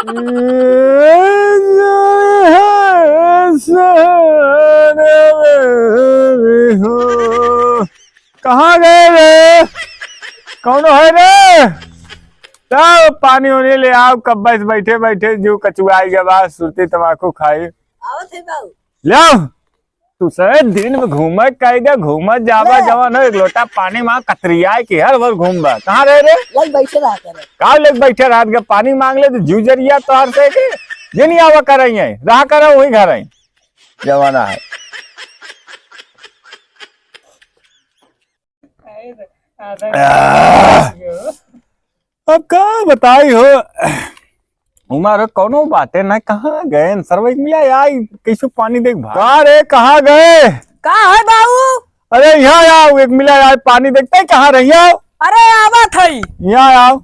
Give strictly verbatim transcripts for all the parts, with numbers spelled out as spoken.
कहाँ गए रे? कौनो है रे? लाओ पानी उनी ले आओ, कब्बे से बैठे बैठे जीव कचुआई गवा, सुरती तमाकू खाई। आवत है बाबू। ले आओ। तू से दिन में घूमे कई दे, घूमे जाबा ले। जवन हो, एक लोटा पानी मांग कतरियाए के हर भर घूमबा। कहाँ रहे रे? लग बैठे रहा करे। का लग बैठे रात के पानी मांग ले तो जीव जरिया तोहर से के। दिन आवा करे, रहा करे वही घर है। जमाना है। आह, अब का बताई हो, उमर कौनो बाते ना, कहाँ गए सरवा, एक मिला आई, कैसे पानी देख भाग। का रे, कहाँ गए? का है बाऊ? अरे यहाँ आओ, एक मिला आई, पानी देखते कहाँ रही आओ। अरे आवत है। यहाँ आओ।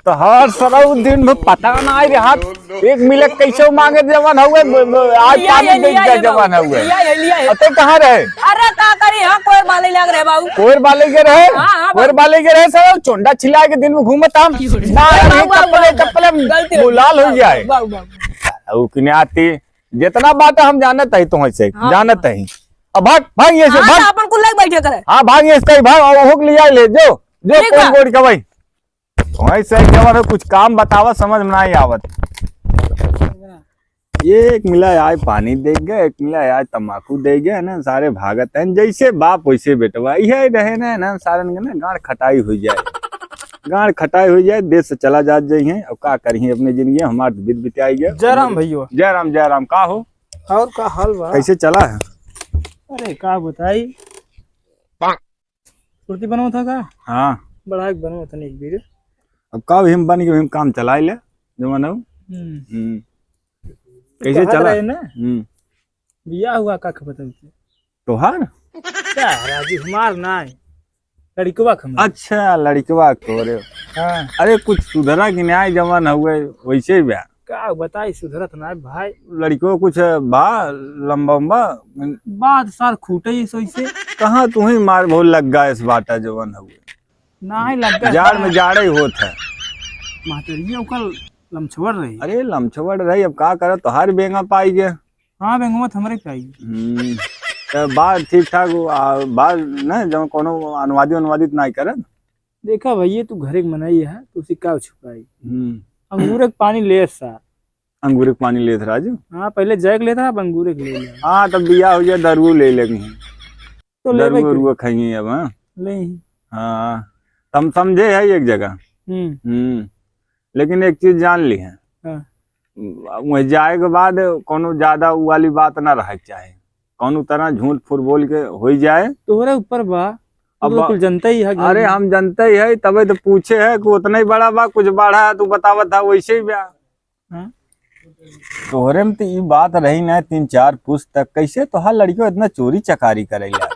तो हर सरऊ दिन में पता ना आए रे हाथ, एक मिला कैसे मांगे जवन हुए, ब-, ब-, आज लिया पानी है, देख लिया गया है जवन बाबू, हुए। लिया है, लिया है। अते कहाँ रहे? अरे का करी, हाँ, कोयर बाले लग रहे बाबू। कोयर बाले के रहे? हाँ, हाँ, कोयर बाबू। बाले के रहे सरऊ, चोंडा छिला के दिन में घूमत हम। ना, बाबू, अरे बाबू, चप्पले, बाबू, चप्पले गलती हो गई। लाल हो जाए। बाबू, बाबू। उ किने आती, जितना बात हम जानत है तुमसे, हाँ, जानत हाँ। है। अब भाग, भाग ये से, हाँ, भाग। तो अपन कुल लेके बैठे करे। हाँ, भाग ये से, भाग, और होक लिया ले, जो, जो ठीक कौन बा। गोड़ का भाई। वैसे क्या बात है, कुछ काम बतावा, समझ में नहीं आवत। ये एक मिला आए पानी दे गए, एक मिला आए तम्बाकू दे गए ना, सारे भागत हैं। जैसे बाप वैसे बेटवा, यही रहे ना, ना सारन के ना गांड खटाई हो जाए, गांड खटाई हो जाए, देश से चला जात जाई हैं। अब का करी अपने जिंदगी, हमार तो बीत बिताई गया। जय राम भैया। जय राम, जय राम। का हो? और का हाल बा? कैसे चला है? अरे का बताई, सुरती बनवा था का? हाँ। बड़ा एक बनवा था एक बीर। अब का भी हम बन के भी हम काम चलाए ले, जमाना हो। हम्म। हम्म। तो कैसे कहत चला? रहे ना? हम्म। बियाह हुआ का खबर तुमसे? तोहार? क्या राजू, हमार ना है, लड़कवा खबर। अच्छा, लड़कवा तोरे। हाँ। अरे कुछ सुधरा कि न्याय जमाना हुए, वैसे ही बा। का बताई, सुधरत ना है भाई। लड़को कुछ बा, लंबा उम्बा। बात सार खूटे ही सोई से। कहाँ तू ही मार भोल लग गा इस बाटा जवन हुए। ना ही लग गा। जाड़ में जाड़े ही होत है। महतरिया ओकर लमछवर रही। अरे लमछवर रही, अब का करत, तोहार बेंगा पाई गए। हाँ, बेंगवा तो हमरे पाई। हम्म, तो बात ठीक ठाक हो, आ, बात ना जब कोनो अनुवादी अनुवादित ना करत। देखा भैया, तू घरे के मनई है, तू उसे का छुपाई? हम्म। अंगूरे के पानी ले सा। अंगूरे के पानी लेत राजू? हाँ, पहले जैक लेत रहा, अब अंगूरे के ले ले। हाँ, तब बियाह हो जाए, दारू ले लेंगे। तो लेबे दरुआ के। उरुआ खाइए अब, हाँ? ले ही। हाँ, तम समझे है एक जगह। हम्म। हम्म। लेकिन एक चीज जान ली है। हाँ। वहीं जाए के बाद कोनो ज्यादा उ वाली बात ना रहे के चाहे। कोनो तरह झूठ फूट बोल के होई जाए। तोहरे ऊपर बा। अब तू तो कुल जनता ही है घर अरे में। हम जनता ही है, तबे तो पूछे है कि उतना ही बड़ा बा, कुछ बढ़ा है, तू बतावत था वैसे ही बा। हाँ? तोहरे में तो ई बात रही ना, तीन चार पुस्त तक, कैसे तोहार लड़कियों इतना चोरी चकारी करेला?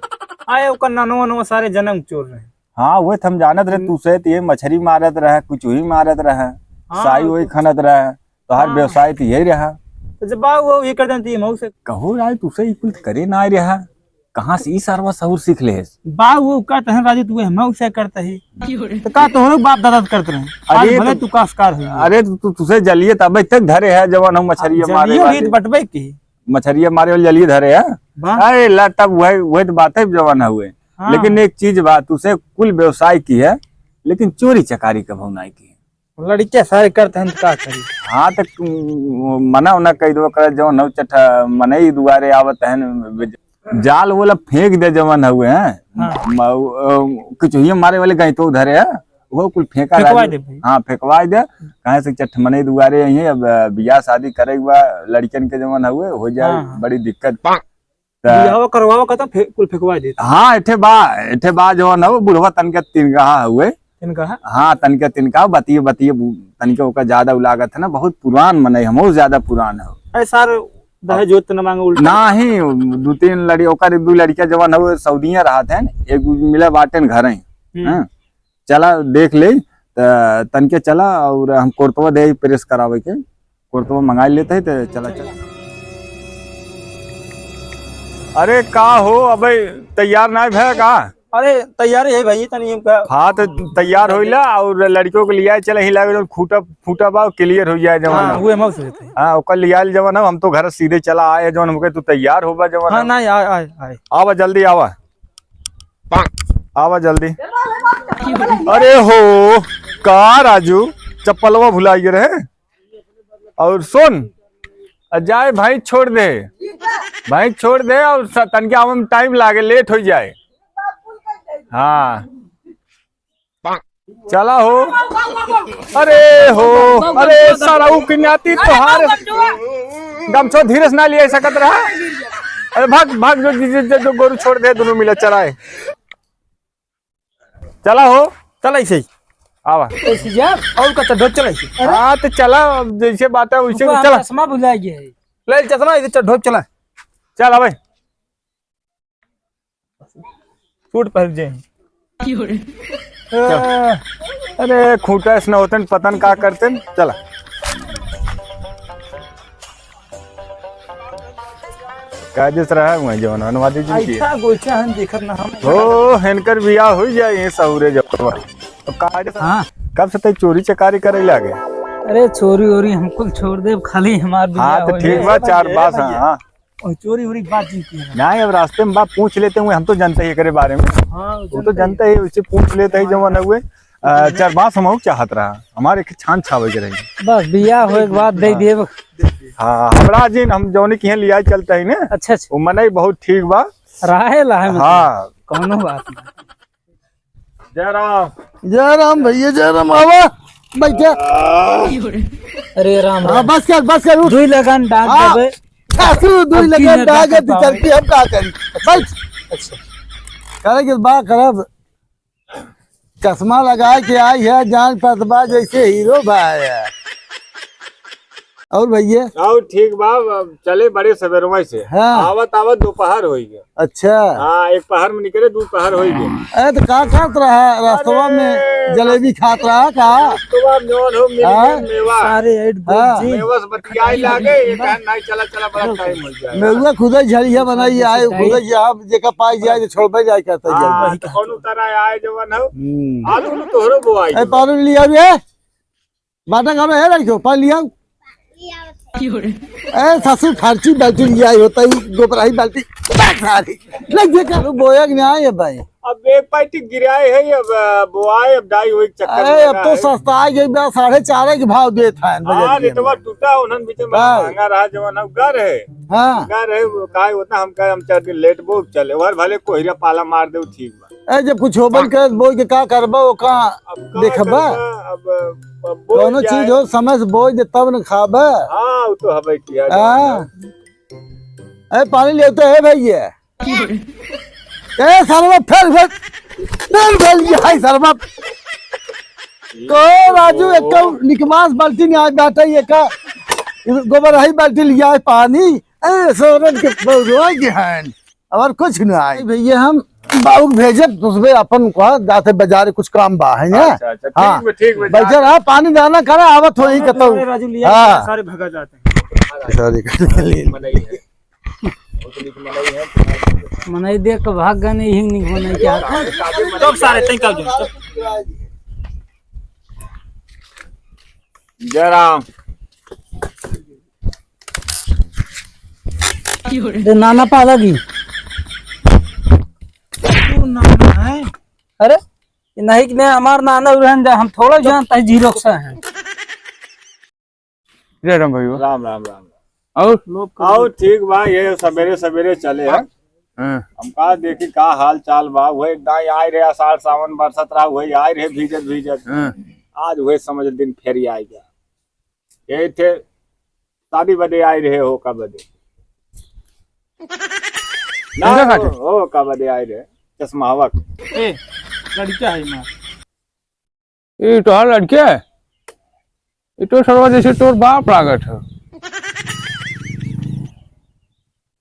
आए, ओकर ननवा ननवा सारे जन्म चोर रहे। हाँ, वह तो हम जानत रहे, हम्म। तू से तो ये मछरी मारत रहे, कुछ वही मारत रहे, हाँ, साई वही तो खनत रहे, तोहार हाँ। व्यवसाय तो यही रहा। तो जब बा वो ये कर देती है मऊ से। कहो राय, तू से ई कुल करे ना रहा। कहाँ से ई सरवा सहूर सीख ले है? बा वो करत है राजू, तू हम से करत ही। तो का तोहरो बाप दादा करत रहे? आज अरे भले तो तू काशकार हो। अरे तू, तू, तुसे जलिए तबे तक धरे है, जवन हम मछरिया मारे जलियो वाले। ही तो बटबे की। मछरिया मारे वाले जलिए धरे है। बा। अरे ला, तब वह, वह तो बात है जवन हुए। हाँ। लेकिन एक चीज बात, तुसे कुल व्यवसाय की है, लेकिन चोरी चकारी कभू नहीं की है। लड़के सारे करत हैं तो का करी? हाँ, तो तू मना उना कह दो, कर जवन हो चट्ठा मनई दुआरे आवत हैं, जाल वो ला फेंक दे जवन हुए हैं। हाँ। म-, अ, किचुहिया मारे वाले गई तो उधरे है, वो कुल फेंका फेंकवा राजू। दे भाई। हाँ, फेंकवा दे। कहे से चट्ठ मनई दुआरे आई हैं, अब, अ, बियाह शादी करे के बा, लड़कन के जवन हुए, हो जाए हाँ, हाँ। बड़ी दिक्कत। त बियाहवा करवावा का तो फे-, कुल फेंकवा देता। हाँ, एठे बा, एठे बा जवन हो, बुढ़वा तनके तिनका हुए। तिनका है? हाँ, तनके तिनका, बतिये, बतिये, बु-, तनके ओकर ज्यादा उ लागत है ना, बहुत पुरान मनई, हमहू ज्यादा पुरान हो। अरे सार, दहेज होत न मांगे उल्टा। नाही, दू तीन लड़ी-, ओकर एक दू लड़किया जवन हो, सऊदिया रहत है, एक मिले बाटेन घर ही। हम्म। हाँ, चला देख ले, त तनके चला और हम कुर्तवा दे प्रेस करावे के। कुर्तवा मंगा लेते हैं, तो चला, चला। अरे का हो, अबे तैयार ना भया का? अरे, तैयार है भाई, तनी हमका। हाँ, तो तैयार होइला और लड़कियों के लियाए चला ही लागे, जौन खूटा, फूटा बा, clear हो जाए जवन हाँ, है। उहे हम सोचत है। हाँ, ओकर लियाइल जवन है, हम तो घर सीधे चला आए, जवन हमके तू तैयार होबा जवन हाँ, है। नहीं, आए, आए, आए। आवा जल्दी, आवा। आवा जल्दी। अरे हो, का राजू, चप्पलवा भुला गए रहे? और सुन, आ जाए भाई, छोड़ दे, भाई छोड़ दे, और स-, तनके आवे में time लागे, late हो जाए। हाँ, चला हो। अरे हो, अरे सारा ऊ किन्याती तोहार गमछो धीरे से ना लिया सकत रहा। अरे भाग, भाग जो, जो, जो, जो गोरू छोड़ दे, दोनों मिला चलाए। चला हो। चला ऐसे ही। आवा। ऐसे जा, और का चढ़ो चला ऐसे। हाँ, तो चला, अब जैसे बात है वैसे रुको, हम चला। चश्मा भुला गया है। ले चश्मा, इधर चढ़ो चला। चल, आवे। सूट पहन जे। चल। अरे, खूंटा ऐसना होतन, पता न का करतन। चला। कायदे से रहा हुआ है जवन अनुवादी जी की। ऐसा गोचा हम देखत ना हम। ओ, हेनकर बियाह हो जाए ये सहुरे जवन। तो कायदे से हाँ। कब से तै चोरी चकारी करे लागे? अरे, चोरी ओरी हम कुल छोड़ देब, खाली हमार बियाह हाँ, तो हो ठीक जाए। बा, चार बास, हाँ, हाँ। और चोरी ओरी बात नहीं की है। नहीं, अब रास्ते में बात पूछ लेते हुए, हम तो जानते ही एकरे बारे में। हाँ, वो तो जानते ही, उससे पूछ लेते ही जवन हुए। अ, चार बास हम और चाहत रहा, हमारे एक छान छावे के रही। बस बियाह होए के बाद दे देब। हाँ, हमरा जिन हम जौनी किहे लिया चलता ही ना। अच्छा, अच्छा। वो मनई बहुत ठीक बा। रहे ला है मतलब। हाँ। कौनो बात नहीं। जय राम। जय राम भैया, जय राम। आवा, बैठा। अरे राम हाँ, राम। बस कर, बस कर, उठ। दुई लगन डाक हाँ। देबे। सासू, दुई अब की लगन ना डाक डाका दे, पावे। चल के हम का करी? बैठ। अच्छा। करे के बा करब। चश्मा लगाए के आई है, जान पड़त बा जैसे हीरो बा है। और भैया? और ठीक बा, अब चले बड़े सवेरवा से। हाँ। आवत आवत दोपहर होई गया। अच्छा। हाँ, एक पहर में निकले, दू पहर होई गया। अरे तो का खात रहा रास्तवा में? अरे, जलेबी खात रहा का? रास्तवा में जौन हो मिल हाँ। गया मेवा। सारे ऐड हाँ। जी। मेवा से बतियाई लागे, ये कहन नहीं चला चला, बड़ा टाइम हो जाए। मेवा खुदे झड़िया बनाई आए, खुदे यहाँ जेका पाई जाए तो छोड़बे जाए कहता हाँ, है। तो कौनो तरह आए जवन हो। हम्म। आलू में तोहरो बोआई। ए, पानी लिया रे। बाटा का है लड़कियों, पानी लिया। ए, ससुर खर्ची बाल्टी लिया ही होता ही, गोबराही बाल्टी। बैठ सारी। लग जे करो बोया कि नहीं आए भाई। अब एक पार्टी गिराए है, अब, अ, बोआए, अब डाई हुई चक्कर अरे, में अब तो है। सस्ता आ गई बा, साढ़े चार के भाव देत है हाँ, बजरिया रेटवा में। टूटा, उन्हन बीच में हाँ। महंगा रहा, जवन हम गर है। हाँ। गर है, वो काहे उतना हम कहे, हम चार दिन लेट बो चले, वर भले कोहिरा पाला मार दे, ठीक बा। ए, जब कुछ होबे न करे, बोई के का करबा, वो का अब का देखबा? करबा? अब, अब बोई कौनो जाए। चीज हो, समय से बोई दे, तब न खाबा। हाँ, वो तो हबे किया हाँ। जाए। ए, पानी ले तो है भैया। ए, सरवा, फेर, फेर, फेर, फेर, ये है सरवा। तो राजू, एक निकमास बाल्टी में आज बाटे, ये का गोबराही बाल्टी लिया है पानी। ए, सोरन के बउरवा के हैं। और कुछ ना आई भैया, हम बाबू भेजब, दूसरे अपन को जाते बाजार कुछ काम बा, है ना? अच्छा, अच्छा, ठीक हाँ। बा, ठीक बा, बैठे जा। रहा, पानी दाना करा, आवत हो ही अरे, कतौ। अरे, राजू लिया, हाँ। सारे भगा जाते हैं। सारे कर लिए। मनई है। वो तो लिख मनई है। मनई देख के भाग गए, नहीं, नहीं, मनई क्या? चुप सारे, तैं कब जाए? जय राम। दे नाना पाला की। तू नाना है? अरे, ये नहीं कि नहीं, हमार नाना रहन जा, हम थोड़ा जानता है, जीरो सा है। जय राम भैया। राम, राम, राम। और? और ठीक बा, ये सवेरे, सवेरे चले हैं। हाँ। हम कहा देखी का हाल चाल बा, वही एक दाई आए रहे, आषाढ़ सावन बरसत रहा, वही आए रहे भीजत, भीजत। हाँ। आज वही समझ दिन फेर ही आए गया। ये थे शादी बदे आए रहे हो का बदे? ना, हो, हो का बदे आए रहे, चश्मावक। ए, लड़का है माँ। ई तोहार लड़के है? ई तो सरवा जैसे तोर बाप लागत है।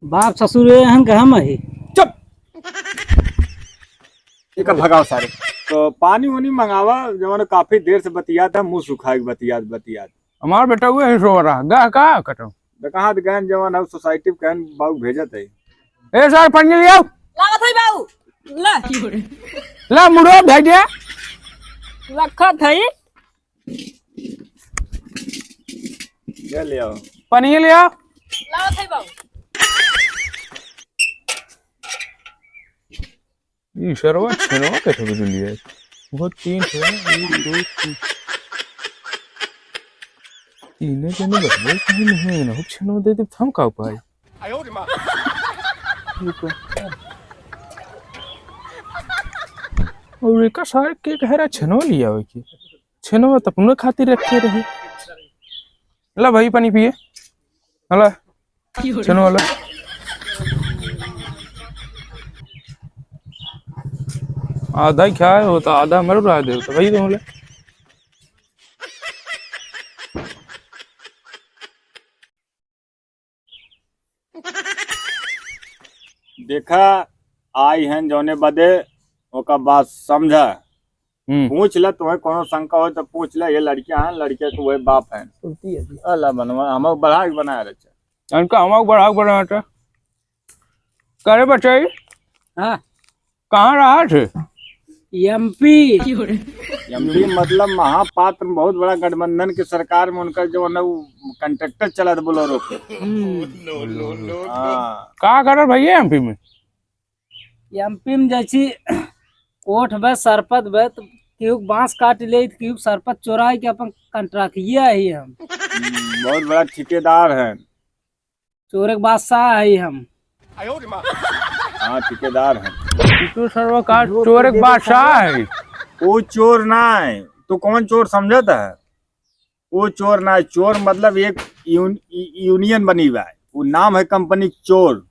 बाप ससुर ए हन कहाँ में है? चुप। इका भगाओ सारे। तो पानी वानी मंगावा, जवन काफी देर से बतियात है, मुंह सुखाए के बतियात, बतियात। हमार बेटा हुए है सो रहा, गा का कटो। तो कहाँ तो गहन जवन है, सोसाइटी में कहन बाबू भेजत है। ए सर, पानी ले आओ। लावत है बाबू। ले। ला मुड़ो भेजे। रखत है। ले ले आओ। पानी ले आओ। लाओ थे बाबू। ई सरवा छेनवा के ठोक दिलिए। बहुत तीन ठो है, एक, दो, तीन। तीने जने बस, बहुत कहीं नहीं है ना, छेनवा दे दे, हम का उपाय? और एका सारे के घरा छेनवा लिया हो कि? छेनवा त अपने खातिर रखे रहे। ला भाई पानी पिए। हला। छेनो वाला। आधा ही खाए हो तो आधा मर रहा दे तो भाई तुम ले। देखा, आई हैं जौने बदे, ओका बात समझा। हम्म। पूछ ले, तुम्हें कोनो शंका हो तो पूछ ले। ये लड़कियां हैं, लड़के के वही बाप हैं। सुनती है जी। अल्लाह बनवा, हम बढ़ा के बनाए रहते। इनका हम बढ़ा के बनाए रहते। करे बचाई? हाँ। कहाँ रहा थे? एमपी। एमपी मतलब महापात्र, बहुत बड़ा गठबंधन के सरकार में उनका जो है ना, वो कॉन्ट्रैक्टर चला था बोलेरो के। हम्म। हाँ। का करत भैया एमपी में? एमपी में जैसी कोठ बे, सरपत बे, तो केहू के बांस काट ले, तो केहू के सरपत चोराई के अपन कॉन्ट्रैक्ट, ये ही हम। हम्म, बहुत बड़ा ठेकेदार है। चोर के बादशाह है हम। हाँ, ठेकेदार है। तू सरवा का चोर के बादशाह है? वो चोर ना है, तू कौन चोर समझत है? वो चोर ना है, चोर मतलब एक यून-, यूनियन बनी हुआ है, वो नाम है कंपनी चोर।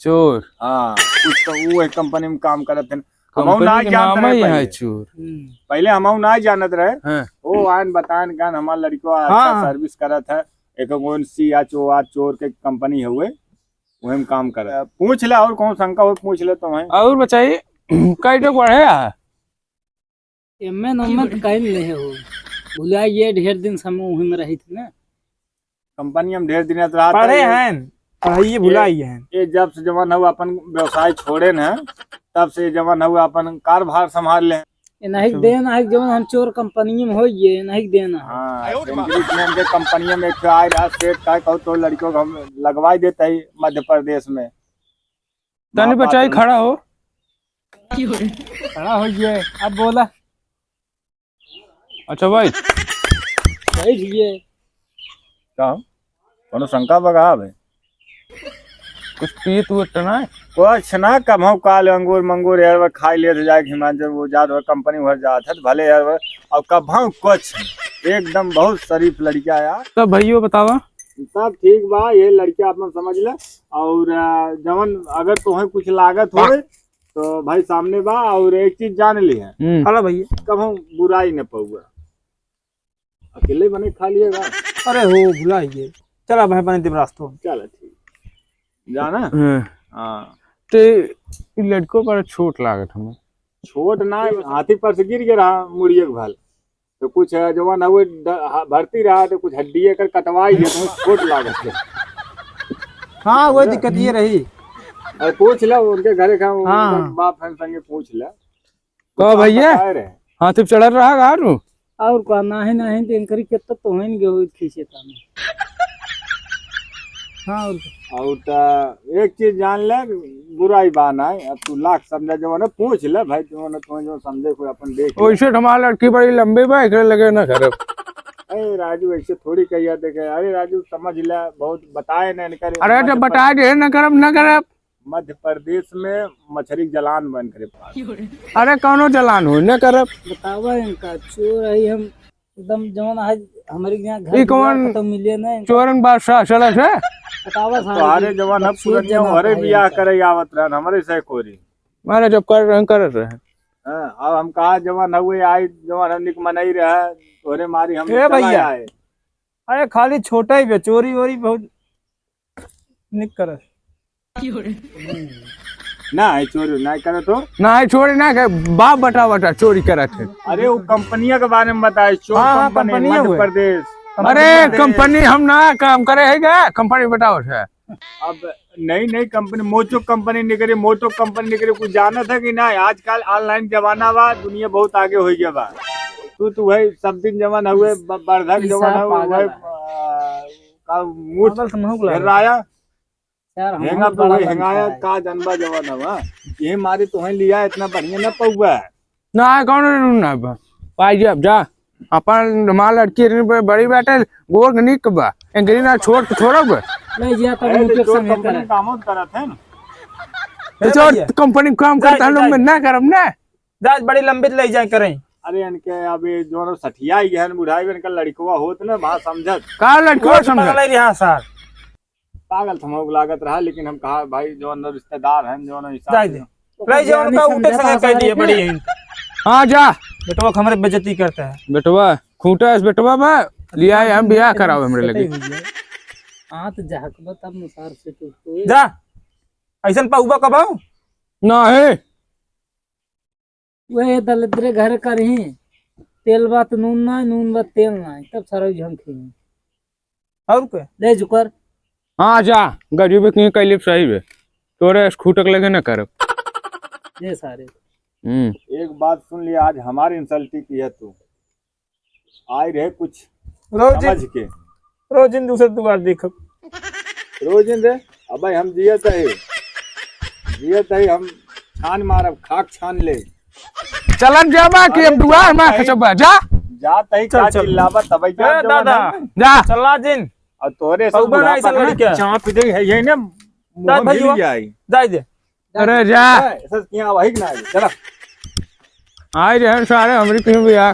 चोर। हाँ, कुछ तो वो है कंपनी में काम करत हैं। हम कंपनी ना के जानत नाम रहे ही है पहले। चोर। हम्म। पहले हम ना जानत रहे। हाँ। वो आन बतान कान हमार लड़को अच्छा हाँ। सर्विस करत है। एक कौन सी या चो-, आ चोर के कंपनी है हुए, वही में काम करत है। पूछ ले और कौन शंका हो पूछ ले तो है। और बचाई, कई टोक बढ़े है? एमए नम्मे तो काहे नहीं हो? भुला ये ढेर दिन से हम वहीं में रही थी ना। कंपनी हम ढेर दिन रहत रहा पढ़े था, ये हैं, पढ़ाइए ये, भुलाई हैं। ये जब से जवन है वो अपन व्यवसाय छोड़े न, तब से जवन है वो अपन कारभार संभाल ले। ये नहीं अच्छा। देन है जवन हम चोर कंपनी में हो ये नहीं देन है। हाँ, आयो रे माँ। केंद्रीय नियम के कंपनी में एक ठो आए रहा सेठ का कहू तो लड़कियों को हम लगवाई देते ही मध्य प्रदेश में। तनी माँ बचाई पात्र खड़ा हो। खड़ा हो ये, अब बोला। अच्छा भाई। बैठ गए। का हो? कोनो शंका बा का बे? कुछ पियत उयत तो ना है? कुछ ना, कभौ काल अंगूर मंगूर यार वो खाई लेत जाए हिमाचल, वो जात हो कंपनी भर जात है, भले यार वो, और कभौ कुछ नहीं। एकदम बहुत शरीफ लड़का यार। तब भइयो बतावा। सब ठीक बा, ये लड़का अपन समझ ले। और, आ, जवन अगर तोहे कुछ लागत होए, तो भाई सामने बा, और एक चीज जान ली है। हम्म। हेलो भैया। कभौ बुराई न पउआ। अकेले बने खा लिएगा। अरे हो, भुला गए। चला भाई, बने देव रास्तो। चला, ठीक। जाना? हाँ। हाँ। ते ई लड़को बड़ा छोट लागत हमें। छोट ना, हाथी पर से गिर गया रहा, मुड़िए के भाल। तो कुछ है, जवन है वो ड-, हा-, भर्ती रहा, तो कुछ हड्डी एकर कटवाई है, तो छोट लागत है। हाँ, वो दिक्कत ये रही। और पूछ लो, उनके घरे का, हाँ। उनका बाप है, संगे पूछ लो। का भैया? बताए रहे। हाथी पे चढ़ल रहा का तू? और का, नाही, नाही, तो इनकरी कितना तो होइन गए हुए खींचे ताने। हाँ, और का। और त एक चीज जान ले, बुराई बा ना, अब तू लाख समझा, जवन पूछ ले भाई, जवन तू जो समझे कोई अपन देख ले। वैसे तो हमार लड़की बड़ी लंबी बा, एकरे लगे ना करब। अरे राजू, ऐसे थोड़ी कहिया देखे। अरे राजू, समझ ले, बहुत बताए ना इनकरे। अरे, जब बताए दे, ना करब, ना करब। मध्य प्रदेश में मछरी के जलान बन करे पास। अरे, कौनो जलान हो, न करब। बतावा इनका, चोर है हम, एकदम जवन है, हमारे यहाँ घर ई कौन खत्म मिले ना इनका। चोरन बादशाह चलत है? बतावा सारे तुम्हारे के, जवन है, बच्चे पुरनिया जमा हमारे पाए बियाह इनका। करे आवत रहन, हमारे से कोरी। मारे जब कर रहन, करत रहन। हाँ, अब हम कहा जवन है, वो आई, जवन है, निक मनई रहे, तोरे मारी हम ए चला भैया। आए। अरे, खाली छोटा ही बे, चोरी वोरी बहुत निक करत। ना है चोरी, ना करत हो। ना है चोरी, ना करे, बाप बटा बटा चोरी करत है। अरे, वो कंपनिया के बारे में बताए, चोर हाँ, हाँ, कंपनी, कंपनिया मध्य हुए। प्रदेश। अरे, कंपनी हम ना काम करे है क्या? कंपनी बताओ है। अब नई नई कंपनी, मोचो कंपनी निकली, मोटो कंपनी निकली, कुछ जानत है कि ना? आजकल online जमाना बा, दुनिया बहुत आगे हो गया बा। तू तो वही सब दिन जवान हुए, ब-, बर्धक ई जवान साहब हुए, पागल वही, है। आ, का मूठ पागल समूह को लगा। हेराया। यार, हम हेंगा बहुत तो बड़ा वही पंच हेंगाया, है। का जनबा जवान हवा। ये मारे तुम्हें लिया, इतना बढ़िया ना पौवा है। ना, कौन ना बा? पाई जा, जा। अपन हमार लड़की रे बड़ी बाटे, गोर के निक बा। एंगरी ना छोड़ के छोड़ब। ले जा, तब अरे, तो मुझे चोर संगे कंपनी करे। काम करत है ना। तो ए चोर भैया। कंपनी काम जाए, करता है, लोग जाए। में ना करब ना। जाए, बड़ी लंबित ले जाए करें। अरे, इनके अब ये दोनों सठिया ही गहन बुढ़ाई में इनका लड़कवा होत ना, वहाँ समझत। का लड़कवा कोई समझत? पगला ही रहा सर। पागल थमौक लागत रहा, लेकिन हम कहा, "भाई, जो अंदर रिश्तेदार हैं, जो अंदर हिसाब जाए से दे। ले जाए, उनका उठे संगे कह दिए, बड़ी है।" हाँ, जा। बेटवा हमरे बेइज्जती करता है। बेटवा, खूंटा है बेटवा बा, लिया है, हम बियाह कराओ हमरे लगे। हाँ, तो जहकबा तब न सार से तू, तू जा। ऐसन पौवा कबाऊ? ना है। वह दलिद्रे घर करही, तेल बात नून ना, नून बात तेल ना, तब सारा झंखी। और के? ले जुकर। हाँ, जा, गरीब के कैले सही बे, तोरे स्कूटर लगे ना करब। ये सारे। हम्म। एक बात सुन लिया, आज हमारी इंसल्टी की है तू। आए रहे कुछ रोज समझ के। रोज इन दूसरे दुआर देखब। रोज इन रे, अबे हम जियत है, जियत है, हम छान मारब, खाक छान ले। चलन जाबा कि अब दुआर मा खचबा, जा। जात है, चल, का चल। चिल्लाबा, तबे ए, जा दादा। जवान है। जा। चला जिन। और तोरे से अब बनाई बुढ़ापा से ना लड़का। चाप दे है, ये ना, मुंह जाए मिल भैया। जाए। जाए दे। अरे जा। ए, सर, यहाँ वही के ना आई, चला। आई रहे सारे हमरी कहीं भी यार।